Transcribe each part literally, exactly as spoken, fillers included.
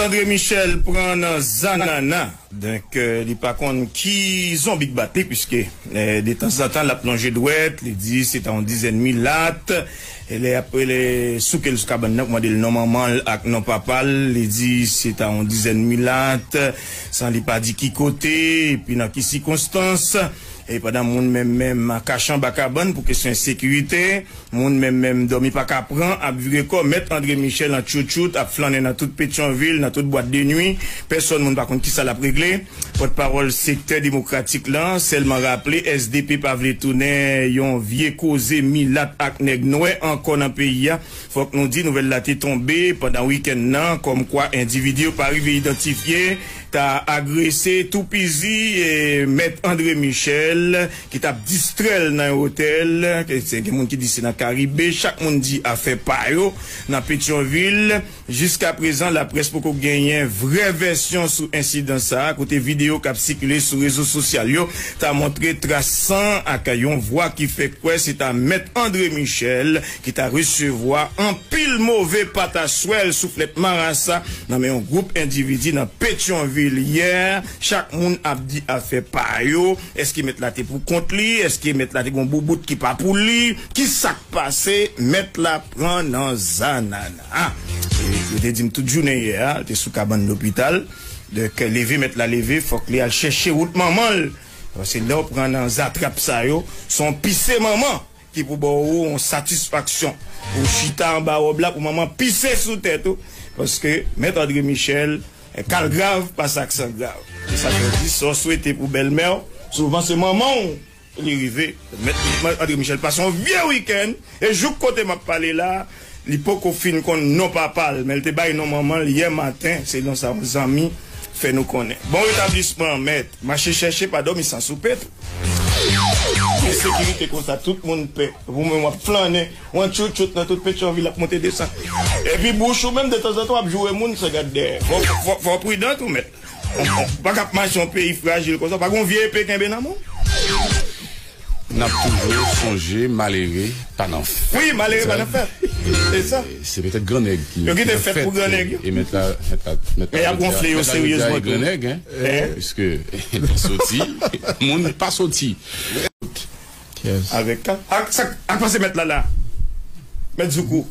André Michel pran nan zanana. Donk, euh, li pa konn ki zonbi k bat li, piske, euh, de tanzantan, l ap lonje dwèt, li di se ta yon dizèn milat. E lè ap, lè souke l sou kabann nan, pou mande l non manman l ak non papa l, li di se ta yon dizèn milat, san li pa di ki kote, epi nan ki sikonstans. E pandan moun menm menm kache anba kabann pou kesyon ensekirite, moun menm menm dòmi pa ka pran, ap vire kò, Mèt André Michel an tchoutchout, ap flannen nan tout Petyonvil, nan tout bwat de nwi. Pèsòn moun pa konn kisa l ap regle. Pòtpawòl sektè demokratik lan sèlman raple S D P pa vle tounen yon vye koze milat ak nèg nwè ankò nan peyi a. Fòk nou di nouvèl la te tonbe pandan wikenn nan, kòmkwa endividi yo pa rive idantifye ta agrese, toupizi, e, Mèt André Michel, ki t ap distrè l nan yon otèl. Ke se gen moun ki di se nan Karibe. Chak moun di afè pa yo nan Petyonvil. Jiskaprezan, laprès poko genyen vrè vèsyon sou ensidan sa a, kote videyo k ap sikile sou rezo sosyal yo ta montre tras san ak yon vwa ki fè kwè se ta Mèt André Michel ki ta resevwa anpil move pataswèl, souflèt marasa, nan men yon gwoup endividi nan Petyonvil yè. Chak moun ap di afè pa yo. Èske mèt la te pou kont li? Èske mèt la te gon boubout ki pa pou li? Ki sa k pase? Mèt la pran nan zanana. E yo te di m tout jounen yè a, te sou kabann lopital. Donk, leve mèt la leve, fòk li al chèche wout manman l. Paske lè w pran nan zatrap sa yo, se yon pise manman ki pou ba w yon satisfaksyon. Ou chita anba wòb la pou manman pise sou tèt ou. Paske Mèt André Michel, e, ka l grav pase aksan grav. Se sa k fè di, sa w swete pou bèlmè w, souvan se manman w li rive. Mèt André Michel pase yon vye wikenn, e jouk kote m ap pale la, li poko fin konn non papa l, men l te bay non manman l yè maten, selon sa yon zanmi fè nou konnen. Bon retablisman, mèt. Mache chèche, pa dòmi san soupe tou. Ensekirite konsa, tout moun pè. Ou menm w ap flannen, w an tchoutchout nan tout Petyonvil ap monte desann. Epi bouch ou menm, detanzantan, w ap joure moun san gad dèyè. Fò, fò, fò w pridan tou, mèt. Ou pa ka ap mache yon peyi frajil konsa, pa gon vye epe kenbe nan men w. N ap toujou sonje malere pa nan fèt. Wi, malere pa nan fèt. Se sa. Se petèt grannèg ki, yo kite fèt pou grannèg yo. E mèt la, mèt la, mèt la, e y ap gonfle yo seryezman tou. Grannèg, en. Piske pa soti, moun pa soti. Avèk ka. Ak sa, ak pase mèt la la. Mèt Zoukou.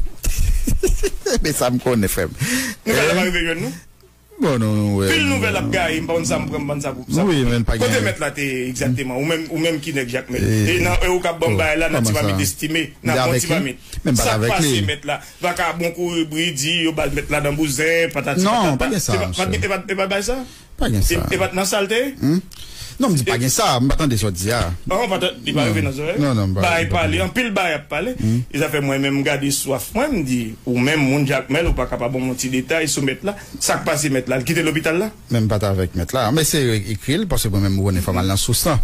Men sa m konnen, frè m. Nouvèl la pa rive jwenn nou? Bon, nou, nou, wè, pil nouvèl ap gaye, m pa konn sa m pran, m pa konn sa pou sa. Wi, men pa gen. Kote mèt la te egzakteman? Ou menm, ou menm ki nèg Jakmèl? E nan, e ou k ap ban m bagay la, nan ti mamit estime, nan bon ti mamit. Sa k pase mèt la? Vakabon kouri bri di yo ba l mèt la nan bouzen, patati patata. Non, pa gen sa, monchè. E pa, e pa, e pa bay sa? Pa gen sa. E, e pa t nan sa l te ye? Non, m di pa gen sa, m pa tande sa w di a. Non, pa t, li pa rive nan zòrèy. Non, non, m pa, bay pale, anpil bay ap pale. E zafè mwen menm, m gade swaf mwen, m di, ou menm, moun Jakmèl, ou pa ka pa ban m yon ti detay sou mèt la. Sa k pase mèt la? L kite lopital la? Men m pa t avèk mèt la. M eseye ekri l, paske mwen menm, ou konnen, fò m al nan sous lan.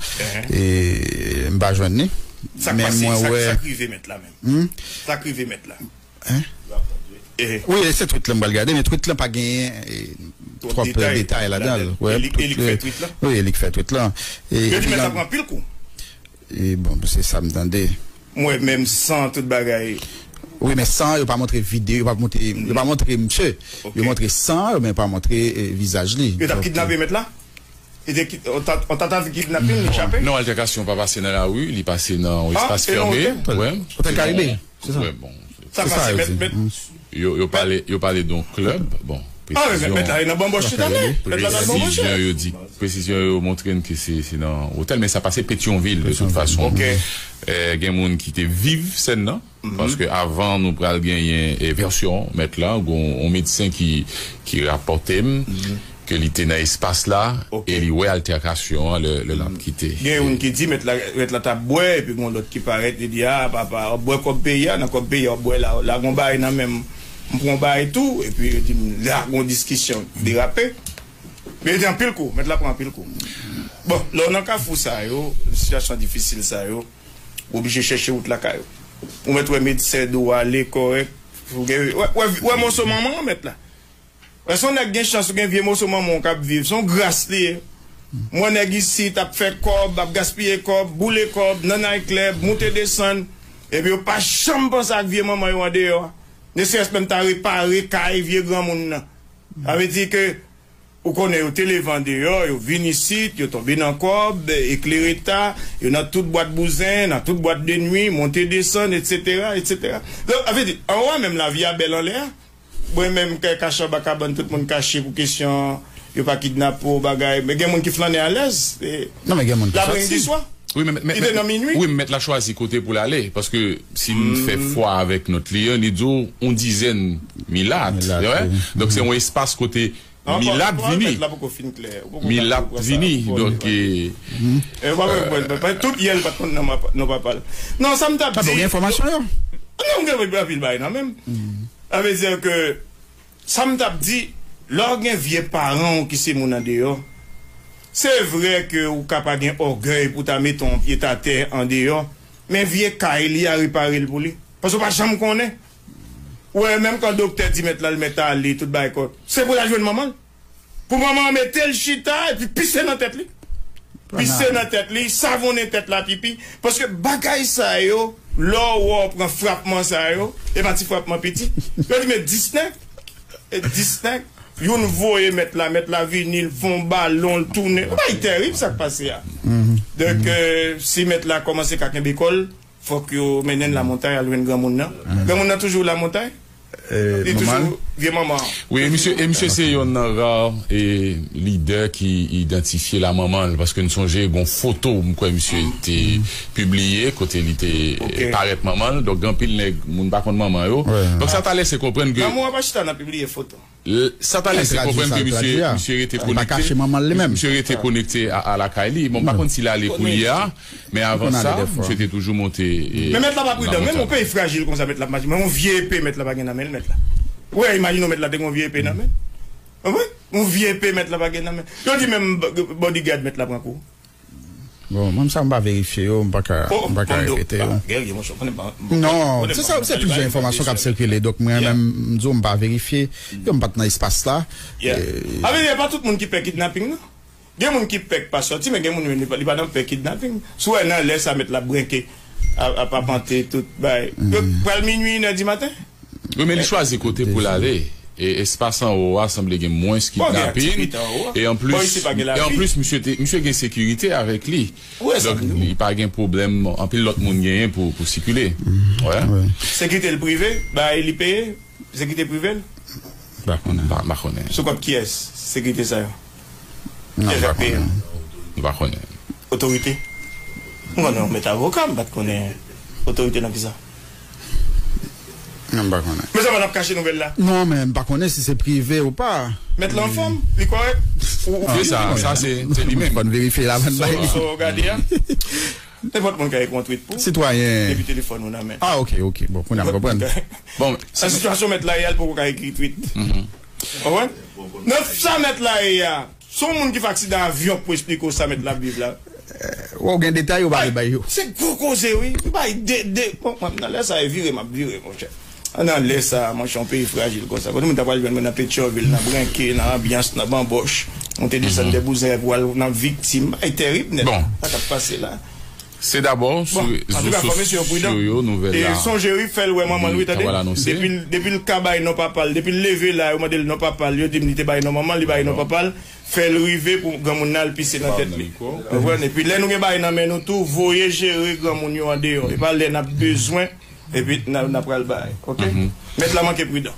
E m pa jwenn li. Sa k pase, sa, sa k rive mèt la menm? Sa k rive mèt la? Hein? Wi, se tweet lan m pral gade, men tweet lan pa genyen, e, twòp detay ladan l. E li, e li k fè tweet lan? Wi, e li k fè tweet lan. Yo di mèt la pran anpil kou. E bon, se sa m tande. Mwen menm san tout bagay. Wi, men san, yo pa montre videyo, yo pa montre, yo pa montre misye. Yo montre san, men yo pa montre, e, vizaj li. Yo t ap kidnape mèt la? Li te ki-, on ta-, on tantativ kidnapin, li chape? Non, altèkasyon pa pase nan lari, li pase nan yon espas fèmen. Otèl Karibe, se sa? Wè, bon. Sa pase, mèt, mèt. Yo, yo pale, yo pale de yon klèb, bon, presizyon. Mèt la nan Bonbòch tout alè. Mèt la nan Bonbòch. Presizyon yo di, presizyon yo montre n ke se, se nan otèl, men sa pase Petyonvil, de tout fason. E, gen moun ki te viv sèn nan. Paske avan nou pral genyen, e, vèsyon mèt la, gon yon medsen ki, ki rapòte m ke li te nan espas la e li wè altèkasyon an lè, lè l ap kite. Gen youn ki di mèt la, mèt la t ap bwè, epi gon lòt ki parèt, li di, "A, papa, w ap bwè kòb peyi a, nan kòb peyi a, w ap bwè la, la gon bagay nan men m, m pran yon bagay tou," epi yo di m, la gon diskisyon derape. Men yo di anpil kou, mèt la pran anpil kou. Bon, lè w nan kafou sa yo, sitiyasyon difisil sa yo, ou oblije chèche wout lakay ou. Ou mèt wè medsen di w ale kòrèk. Ou gen, wè, wè, wè moso manman w mèt la. Wè, se yon nèg gen chans ou gen vye moso manman w k ap viv. Se yon gras li ye. M wè nèg isit ap fè kòb, ap gaspiye kòb, boule kòb, nan night club, moute desann. Epi yo pa janm panse ak vye manman yo andeyò a. Ne serait-ce menm ta repare kay vye granmoun nan. Sa vle di ke ou konnen yo te leve andeyò, yo vin isit, yo tonbe nan kòb, eklere ta, yo nan tout bwat bouzen, nan tout bwat de nwi, monte desann, etsetera, etsetera. Donk, sa vle di, anwo a menm lavi a bèl anlè a. Mwen menm, kay kache anba kabann, tout moun kache pou kesyon yo pa kidnape w, bagay. Men gen moun ki flannen alèz. Non, men gen moun ki sòti. Wi, men, men, men, wi, men mèt la chwazi kote pou l ale. Paske si n fè fwa avèk nòt li an, li di w yon dizèn milat. Milat, wi. Donk, se yon espas kote milat vini. Milat vini. Donk, e, tout yè l pa t konn non papa l. Non, sa m t ap di. Gen enfòmasyon yo. Non, m gen anpil bagay nan men m. Sa vle di ke Sa m t ap di, lè w gen vye paran w ki se moun andeyò, se vre ke ou ka pa gen ògèy pou w ta mete yon pye atè andeyò, men vye kay li a, repare l pou li. Paske w pa janm konnen. Ou wè, menm kan doktè di mèt la, l mèt ale, tout bagay kò. Se pou l al jwenn manman l. Pou manman an mete l chita, epi pise nan tèt li. Pise nan tèt li, savonnen tèt la pipi. Paske bagay sa yo, lè w wè w pran frapman sa yo, e pa ti frapman piti. Yo di, men dis nèg, e dis nèg, youn voye mèt la, mèt la vini, l fè yon balon, l tounen. Yon bagay tèrib sa k pase a. Donk, euh, si mèt la kòmanse ka kenbe kò l, fòk yo mennen l lamontay al jwenn granmoun nan. Granmoun nan toujou lamontay? Li toujou vye manman an. Wi, e misye, e misye se yonn nan ra, e, lidè ki idantifye la manman l, paske n sonje gon foto, m kwè misye te pibliye, kote li te parèt manman l. Donk, gen anpil nèg, moun pa konn manman yo. Donk, sa ta lèse konprann ke Manman w pa chita nan pibliye foto. L-, sa ta lèse konprann ke misye, misye rete konekte. Misye rete konekte a, a lakay li. Bon, m pa konn si l ale kounye a, men avan sa, misye te toujou monte, e, nan montay. Men mèt la pa pridan, menm yon peyi frajil konsa, mèt la ap mache. Men yon vye epe mèt la pa gen nan men l, mèt la. Ou wè, imajine w mèt la te gen yon vye epe nan men l. Konprann? Yon vye epe mèt la pa gen nan men l. Yo di menm b-, bodyguard mèt la pran kou. Bon, mwen sa m pa verifye yo, m pa ka, m pa ka repete yo. Non, se sa, se plizyè enfòmasyon k ap sikile, donk mwen menm, m di w m pa verifye, yo m pa t nan espas la. Avè di, pa tout moun ki pè kidnaping, non. Gen moun ki pè k pa sòti, men gen moun menm li pa, li pa nan pè kidnaping. Si w wè nan lè sa mèt la brenke, ap, ap apante tout bay. Yo pral minui, inè di maten. Wi, men li chwazi kote pou l ale. E espas anwo a sanble gen mwens kidnaping. E anplis, e anplis, misye te, misye gen sekirite avèk li. Donk, li pa gen pwoblèm anpil lòt moun genyen pou, pou sikile. Sekirite l prive, bay li peye, sekirite prive l. M pa konnen. M pa, m pa konnen. Sou kont kiyès sekirite sa yo? Non, m pa konnen. M pa konnen. Otorite? M konnen yon mèt avoka, m pa t konnen otorite nan kisa. Non, m pa konnen. Men sa pa n ap kache nouvèl la. Non, men m pa konnen si se prive ou pa. Mèt la anfòm, li kòrèk. Ou, ou, sa, sa se, se li menm. Fò n verifye l avan n bay li. Sa w gade a. Nenpòt moun ka ekri yon tweet pou ou. Sitwayen. Depi telefòn ou nan men. Ah, ok, ok. Bon, kounye a m konprann. Bon, sa sitiyasyon mèt la ye a, l poko ka ekri tweet. Konprann? Nan sa mèt la ye a, se yon moun ki fè aksidan avyon k pou esplike w sa mèt la ap viv la. Wè, w gen detay, ou pa vle bay yo. Se gwo koze, wi. M bay de, de, bon, mwen, nan lè sa, e vire, m ap vire, monchè. Nan lè sa, monchè, yon peyi frajil konsa. Kote moun ta pral jwenn mwen nan Petyonvil, nan brenke, nan anbyans, nan banbòch, monte desann de bouzen pou al nan viktim. Bagay tèrib nèt. Sa k ap pase la. Se dabò sou rezo sosyo yo nouvèl la. E sonje, wi, fè l wè manman l, wi, tande. Depi l, depi l ka bay non papa l, depi l leve la, yo mande l non papa l, yo di m li te bay non manman l, li bay non papa l, fè l rive pou granmoun nan al pise nan tèt li. Konprann? Epi lè nou gen bagay nan men nou tou, voye jere granmoun yo andeyò. E pa lè n ap bezwen, epi n a, n a pral bay. Ok? Mèt la manke pridan.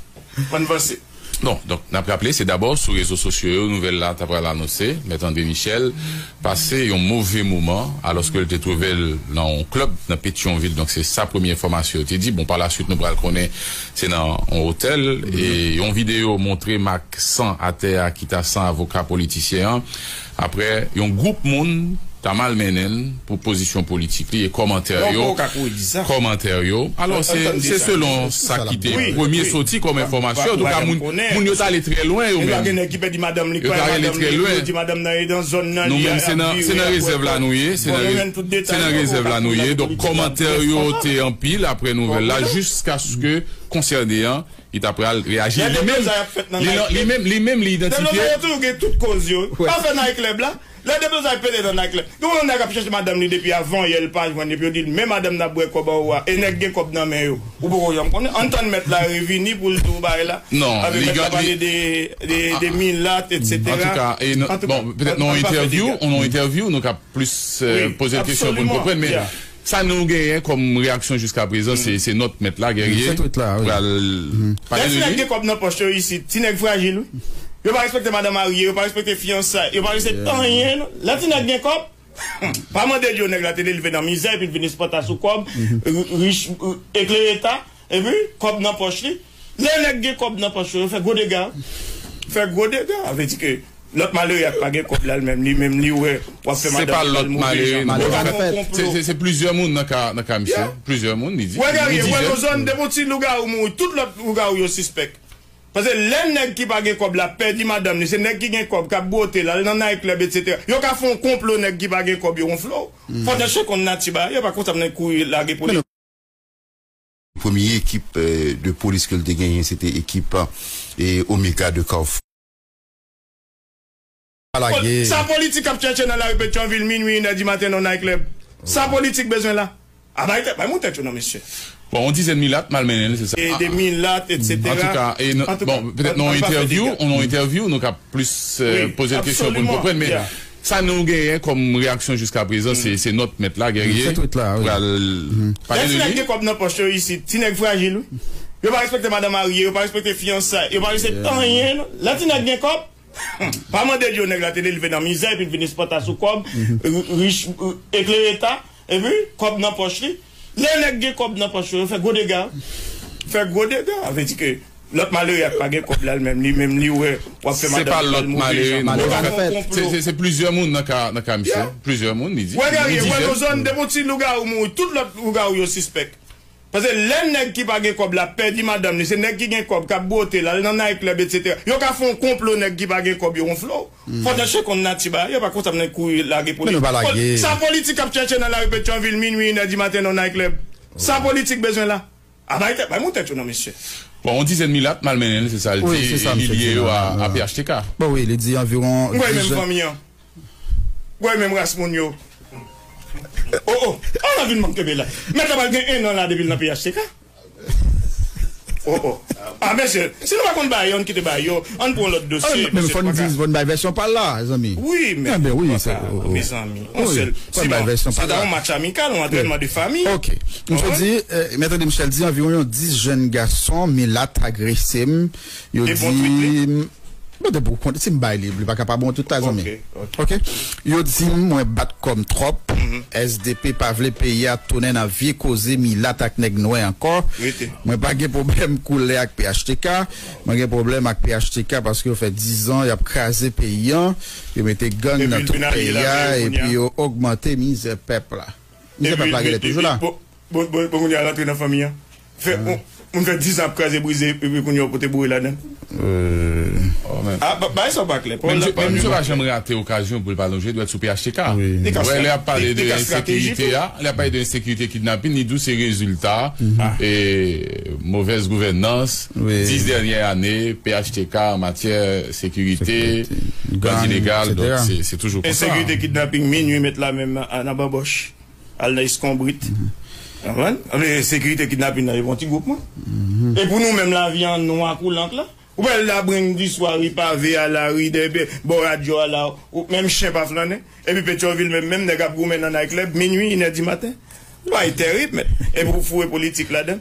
Ann vanse. Non, donk, n ap raple, se dabò sou rezo sosyo yo nouvèl la ta pral anonse. Mèt André Michel pase yon move moman alòske l te twouve l nan yon klèb nan Petyonvil. Donk, se sa premye enfòmasyon yo te di. Bon, pa la swit, nou pral konnen se nan yon otèl. E yon videyo montre mak san atè a ki ta san avoka politisyen an. Apre, yon gwoup moun ta malmennen l pou pozisyon politik li e kòmantè yo. Kòmantè yo. Alò, se, se selon sa ki te premye soti kòm enfòmasyon. Antouka, moun, moun yo t ale trè lwen, yo menm. Yo t ale trè lwen. Nou menm, se nan, se nan rezèv la nou ye. Se nan re-, se nan rezèv la nou ye. Donk, kòmantè yo te anpil apre nouvèl la, jiskaske konsène an, li ta pral reyaji. Li menm, li menm, li menm, li idantifye. Yo toujou gen tout koz yo. Pa fè nan klèb la. Lè deblozay pete nan nayt klèb, gen yon nèg ap chèche madanm li depi avan yè, l pa jwenn, epi yo di l, men madanm n ap bwè kòb anwo a, e nèg gen kòb nan men yo. Ou poko janm konnen. Ann tann mèt la revini pou l di w bagay la. Non, avè li mèt la pale de, de, de milat, etsetera. Antouka, bon, petèt nan yon entèvyou, nan yon entèvyou, nou ka plis poze l kesyon pou n konprann, men sa nou genyen kòm reyaksyon jiska prezan, se, se nòt mèt la, Guerrier, pral pale de li. Lè ti nèg gen kòb nan pòch yo isit, ti nèg frajil, wi. Yo pa respekte madan marye, yo pa respekte fiyansay, yo pa respekte anyen, non. Lè ti nèg gen kòb, pa mande Dye nèg la te leve nan mizè, epi l vin espanta sou kòb, rich, eklere ta, epi kòb nan pòch li. Lè nèg gen kòb nan pòch yo, yo fè gwo dega. Fè gwo dega. Vle di ke lòt malere a k pa gen kòb la, li menm, li menm, li wè w ap fè madanm li pral move jan. Yo ka fè yon konplo. Se, se, se plizyè moun nan ka, nan ka misye. Plizyè moun, li di. Wè, Guerrier, wè, yon zòn, depi yon ti lougawou mouri, tout lòt lougawou yo sispèk. Paske lè nèg ki pa gen kòb la pèdi madanm li, se nèg ki gen kòb k ap bwote l, al nan nayt klèb, etsetera. Yo ka fè yon konplo, nèg ki pa gen kòb yo wonfle w. Fò nèg se konn nati bagay yo, pa konsa pou nèg kouri lage polis. Premye ekip, euh, de polis ke l te genyen, se te ekip, euh, Omega de Carrefour. Sa politik ap chèche nan lari Petyonvil, minwi, inè di maten, nan nayt klèb. Sa politik bezwen la. A bay tèt, bay moun tèt yo non, mesye. Bon, yon dizèn milat, m al mennen l, se sa. E de milat, etsetera. Antouka, bon, petèt nan yon entèvyou, nan yon entèvyou, nou ka plis poze l kesyon pou n konprann, men sa nou genyen kòm reyaksyon jiska prezan, se, se nòt mèt la, Guerrier, pral pale de li. Lè ti nèg gen kòb nan pòch yo isit, ti nèg frajil, wi. Yo pa respekte madan marye, yo pa respekte fiyansay, yo pa respekte anyen, non. Lè ti nèg gen kòb, pa mande Dye nèg la te leve nan mizè, epi l vin espanta sou kòb, rich, eklere ta, epi kòb nan pòch li. Lè nèg gen kòb nan pòch yo, yo fè gwo dega. Fè gwo dega. Vle di ke lòt malere a k pa gen kòb la, li menm, li menm, li wè w ap fè madanm li pral move jan. Yo ka fè yon konplo. Se, se, se plizyè moun nan ka, nan ka misye. Plizyè moun, li di. Wè, Guerrier, wè, yon zòn, depi yon ti lougawou mouri, tout lòt lougawou yo sispèk. Paske lè nèg ki pa gen kòb la pèdi madanm li, se nèg ki gen kòb k ap bwote l, al nan nayt klèb, etsetera. Yo ka fè yon konplo, nèg ki pa gen kòb yo wonfle w. Fò nèg se konn nati bagay yo, pa konsa pou nèg kouri lage polis. Sa politik ap chèche nan lari Petyonvil, minwi, inè di maten, nan nayt klèb. Sa politik bezwen la. A bay tèt, bay moun tèt yo non, mesye. Bon, yon dizèn milat, m al mennen l, se sa l di, li lye yo a, a P H T K. Bon, wi, li di anviwon dizèn. M kwè menm fanmi an. Gwèy menm ras moun yo. O, o. An, nan vin manke be la. Mèt la pral gen en an la depi l nan P H T K. O, o. A, mesye, si nou pa konn bay yo, ann kite bay yo. Ann pran lòt dosye. Men fò n di, fò n bay vèsyon pa l la, zanmi. Wi, men. Mezanmi, yon sèl. Se ta yon match amikal, yon antrènman de fanmi. Ok. M te di, Mèt André Michel di anviwon yon dis jèn gason milat agrese m. Yo di m, Bon, te pou kont, si m bay li, li pa ka pa bon tout la, zanmi. Ok, ok. Ok? Yo di m mwen bat kò m twòp. S D P pa vle peyi a tounen nan vye koze milat ak nèg nwè ankò. Mwen pa gen pwoblèm koulè ak P H T K. Mwen gen pwoblèm ak P H T K paske yo fè diz an y ap kraze peyi an. Yo mete gang nan tout peyi a epi yo ogmante mizè pèp la. Mizè pèp la genlè toujou la. Bon, bon, bon, kounye a l antre nan fanmi an. Fè, moun fè diz an ap kraze brize, epi kounye a w pote boure ladan l. Ah, ba, bagay sa w pa klè. Men misye pa janm rate okazyon pou l pa lonje dwèt sou P H T K. Wè, lè y ap pale de ensekirite a, lè y ap pale de ensekirite, kidnapin, li di w se rezilta e movèz gouvènans, dis dènyè ane, P H T K an matyè sekirite, bandi legal, donk se, se toujou konsa. Ensekirite, kidnapin, minwi, mèt la menm nan, nan banbòch. Al nan eskonbrit. Konprann? Anben, sekirite kidnapin nan, e bon ti gwoup, mwen. E pou nou menm, lavi an nwa kou lank la. Ou wè, labrenn di swa, ri pave a, lari dèyè, bò radyo a la, ou, menm chen pa flannen. Epi Petyonvil menm, menm nèg ap goumen nan nayt klèb, minwi, inè di maten. Bagay tèrib, mèt. Epi ou foure politik ladan.